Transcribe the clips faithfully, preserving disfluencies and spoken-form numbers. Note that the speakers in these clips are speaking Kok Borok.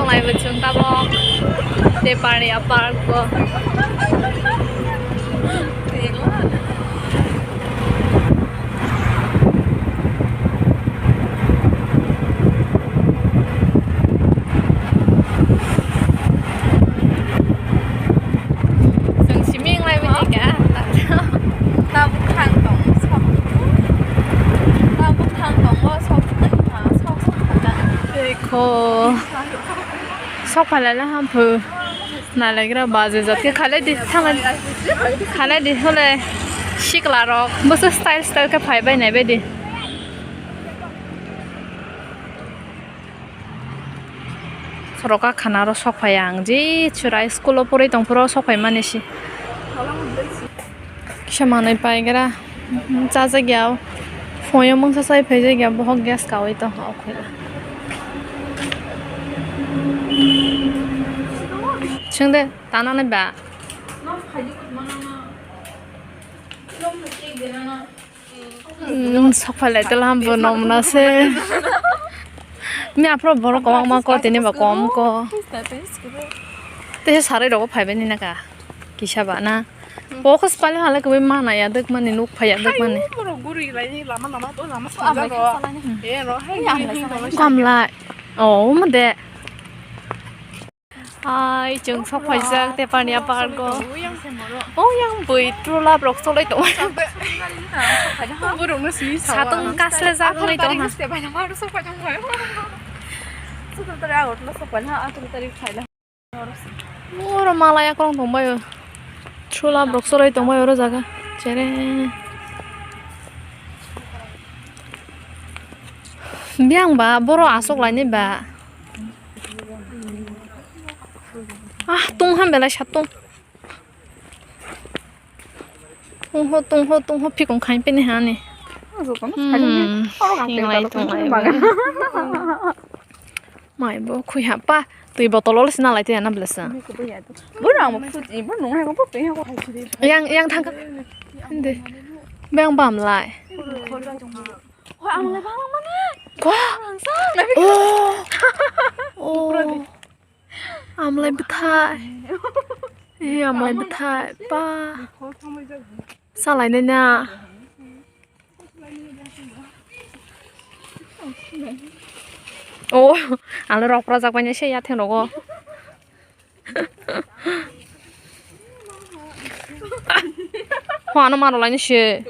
Mai bo chwng tabok Teparia park o. Chwng simi wng lai bini kha. Tabuk thang tong sok. Tabuk thang tongo sok. Sok sok thang. Dekho. Sok phalai le hamphu. Nailagra baje jat khe khalai di, thanglai. Khalai di, hole sikla rok. Boso style style khe phai bai nai bai di. Soroka khana oro sok phai ang. Je chwrai school o poroi tong phuru sok phai mani si. Kisa manwi paigra, chajak ya, phoyo mungsa sai phaijak ya, bohok gas kaui tong ha, o khaila. Chwng de, tanani ba. Hmm, sok phalai tela bo nomna se. Mi aphro borok kwbangma ko, tini ba kom ko. Tei sarai rogo phaibai ni naka. Kisa ba na. Bo khe spali hala kwbai mana ya dek mani nuk phai ya dek mani. Borok guri lai ni lama lama to lama sala ro. E ro hai. Gamla. Oh, mo de. Hai, chwng sok phaijak Teparia park o. O yang bui trula borok cholai tong. Satong kasle jak wngwi tong. Oro malaya kwrwng tongbaio. Trula borok cholai tongbai oro jaga. Chere. Biyang ba, boro aswk lainai ba. Ah, tong ham belai satong. Tongho, tongho, tongho, phikong khain pini hani. Hmm, singlai tonglai. Mai bo khui ha pa, twi botol olo sina lai twi ana blesa. Bo rang bo put, bo nung hai bo put, hai bo. Yang, yang thang ka. Inde. Bang bam lai. Hoi, ang lai bang mani. Ko. Oh. Oh. Amlai bwthai. Eh, amlai bwthai. Pa. Salai nai na. Oh, alo rok rajak bai se yatheng rogo. Ho ano maro lai se.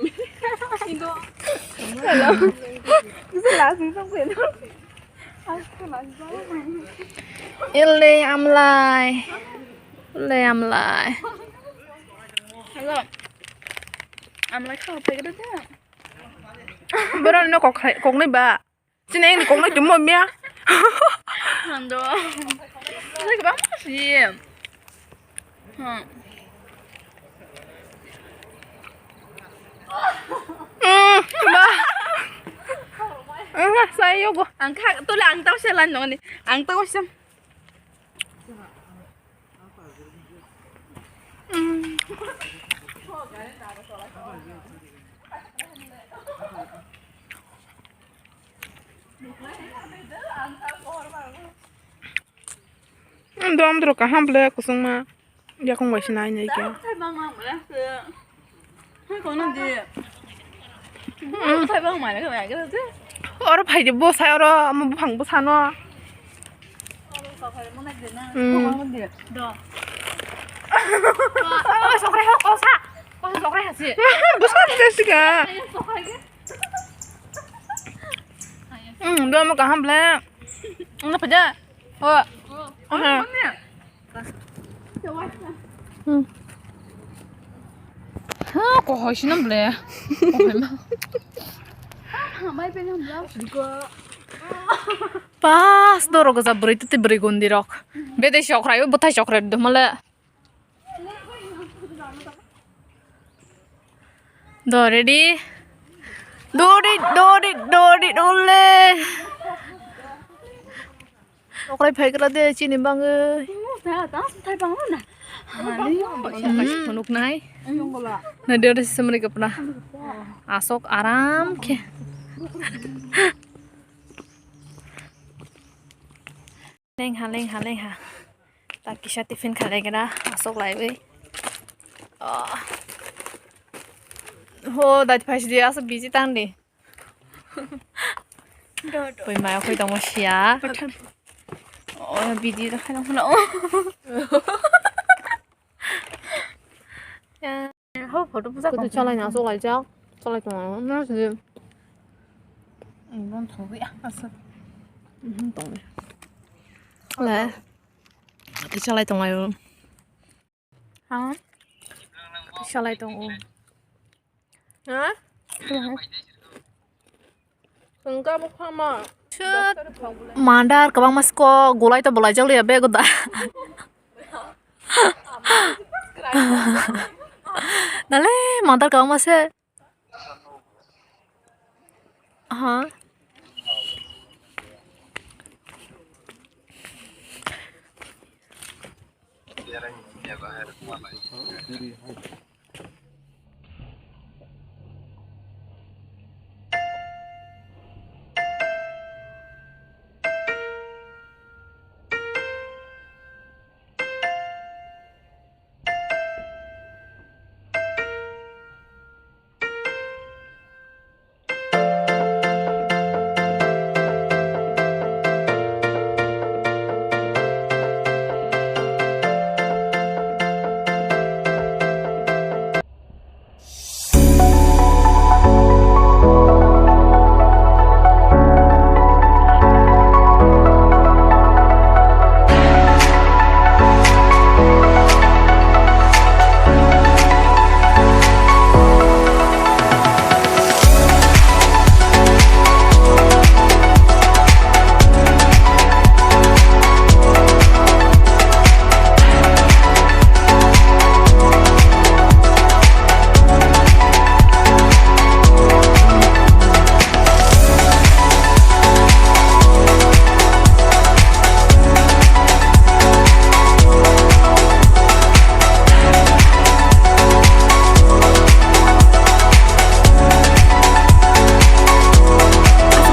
Hello. This is last song. Ele amlai. Ele amlai. Hello. Amlai kha phai gada. Boro no kok khai, kok nai ba. Sini ini kok nai tumo mia. Hando. Ini ba ma si. Hmm. Hmm, ba. Enggak, saya yogo. Angka, tu le angtau selan dong ni. Angtau sem. Hmm. Dom dro kaham ble kusungma. Yakung bai sinai nai kya. Oro phai di bwsai oro omo buphang bwsano. Hmm. Sokrai ha kosa. Kosa sokrai ha si. Bwsano de sika. Hmm, do mo kaham ble. Ano phaja. Ho. Aha. Hmm. Ha, kohoi sino ble. Kohoi ma. Pas doro goja bwrwi tete bwrwi gundi rok. Bede sokrai, bwthai sokrai do male. Do ready. Do ready, do ready, do ready, do le. Okrai phai kra de chini bangwi. Thai bang na. Ani phunuk nai. Na de ore semri kapna. Asok aram khe. Lengha, lengha, lengha. Ta kisa tiffin khalai gra, aswk laiwi. Oh. Ho, dati phaisidi, aswk busy tang di. Koi maya koi tongmo siya. Oh, busy da khaina phano. Ya. Ho, photo buja. Kutu chalai na, chalai jak. Chalai tong na, na sidi. Ang bon thogwi, ah, asa. Mhm, tong. Le. Kutu chalai tong ayo. Ha? Kutu chalai tong o. Ha? Hwnkha bo phama. Mandar kwbangma siko golai to bolai jak liya bego da. Dale mandar kwbangma se. Aha.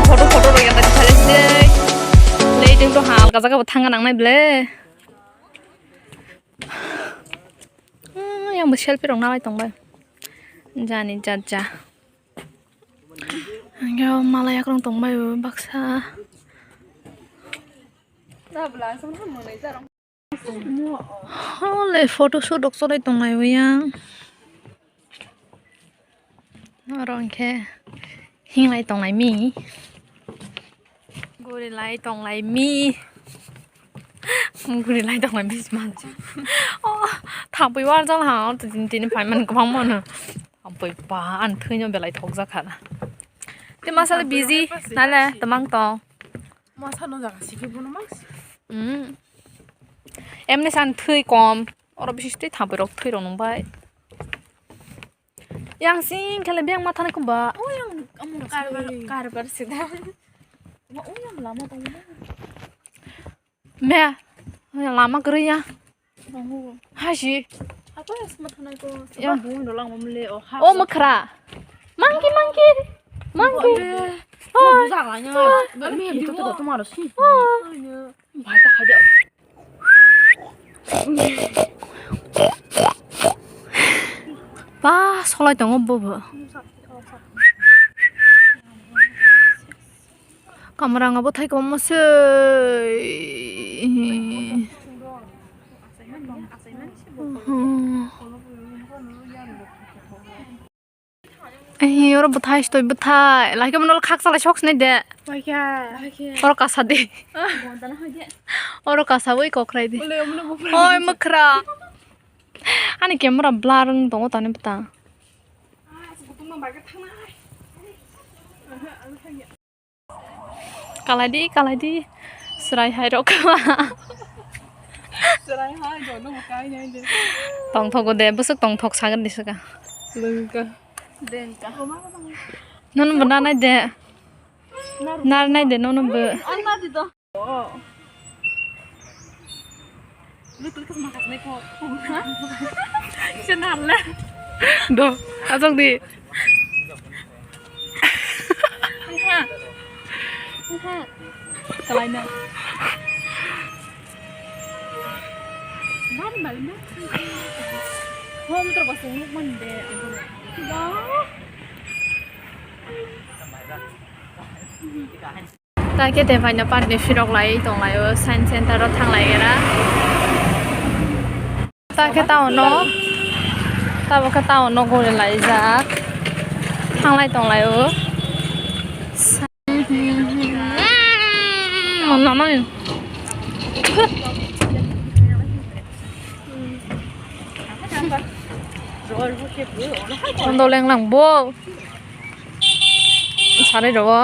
Photo, photo rok yang tadi saja sih. Lei, teng to hal kajaga bo thang nang nai ble. Hmm, yang bo selfie rok nalai tong bai. Jani jaja. Ang malai akrong tong bai bo baksa. Hole photo shoot rok cholai tong lai o yang. Oro hwnkhe hinglai tong lai mi. Guri lai tong lai mi. Guri lai tong lai mi sma. Oh, thapui warjal ha, tini, tini phai man kwbang mano. Thapui pa, an thwino belai thok jak kha na. Te masa busy, nale tamang tong. Masa no jaga siki bono mas. Hmm. Emni san thwi kom. Oro bisi twi thapui rok thwi rok nung bai. Yang sing khe le beng ma thanai kumba. O yang amo karbar, karbar sida. Ma o yang lama tong. Me. O yang lama kwrwi ya. Hai si. Apa yang sama thanai ko? Ya. Bung dolang mamle o ha. O makhra. Monkey, monkey. Monkey. Oh, buja kanya. Me itu tuh tomar si. Oh. Bhai ta khai de. Ba, solai tongo bo bo. Kamrang abo thai kwbangma se. Ai, oro bwthai stoi bwthai. Lai khe mono khaksa lai sok sinai de. Oro kasa de. Oro kasa bai kokrai de. Oi, makhra. Ani camera blur wng tongo tani bwtang. Kalai di, kalai di. Chwrai hai rok. Chwrai hai rok no kai nai de. Tongthogo de, bwswk tongthok sagwn di swkang. Lwngka. Dengka. Nono bo nanai de. Nar nai de nono bo. An na di do. Do, asok di. Kalaina. Ta khe te phaina parni phirok lai tong lai o, science center o thang lai era. Ta khe town o, tabo khe town o guri lai jak, thang lai tong lai o. Kondo leng lang bo. Sarai rogo.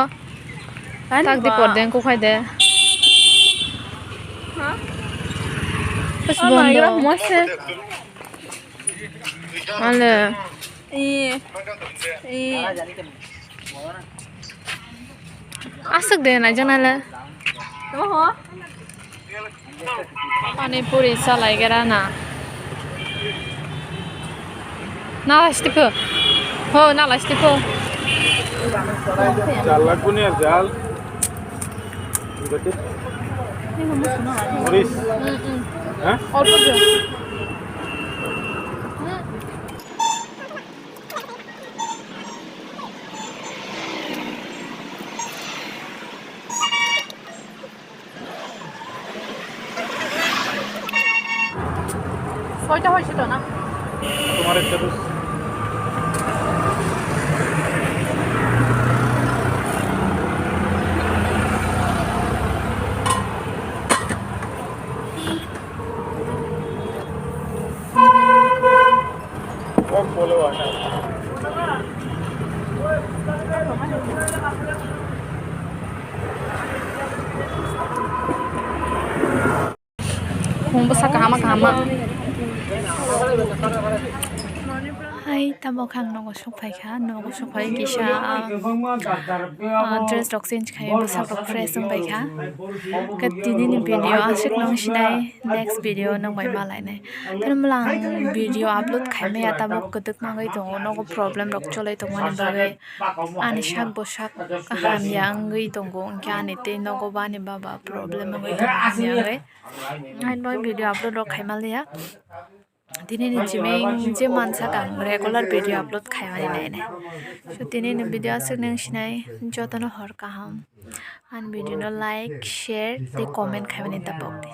Tak di pordeng kukhai de. Terus bondo. Ale. Aswk de nai jana le. Pani puri salai gera na. Na lastiko. Ho, na lastiko. Jal laguni ar jal. Moris. Ha? Soita hoiseto na. Tomar ekta dos. Khum bwsa kahama kahama. Hai, tabok ang nogo sok phaikha, nogo sok phai kisa, ah, ah, dress rok change khai, bwsak rok fresh wng bai kha. Khe tini ni video aswk nung sinai, next video nung bai ma lainai. Tini mula ang video upload khai maya, tabok kwdwk mangwi tongo, nogo problem rok cholai tongmani bagwi. Ani sak bo sak hamya wngwi tongo, hwnkhe ani tei nogo bo ani baba problem wngwi tongo hamya wngwi. Haino video upload rok khaima liya. Tini ni jimeng je mansak ang regular video upload khaimani nainai. So tini ni video aswk nung sinai, jotono hor kaham. Ani video no like, share tei comment khaimani tapok di.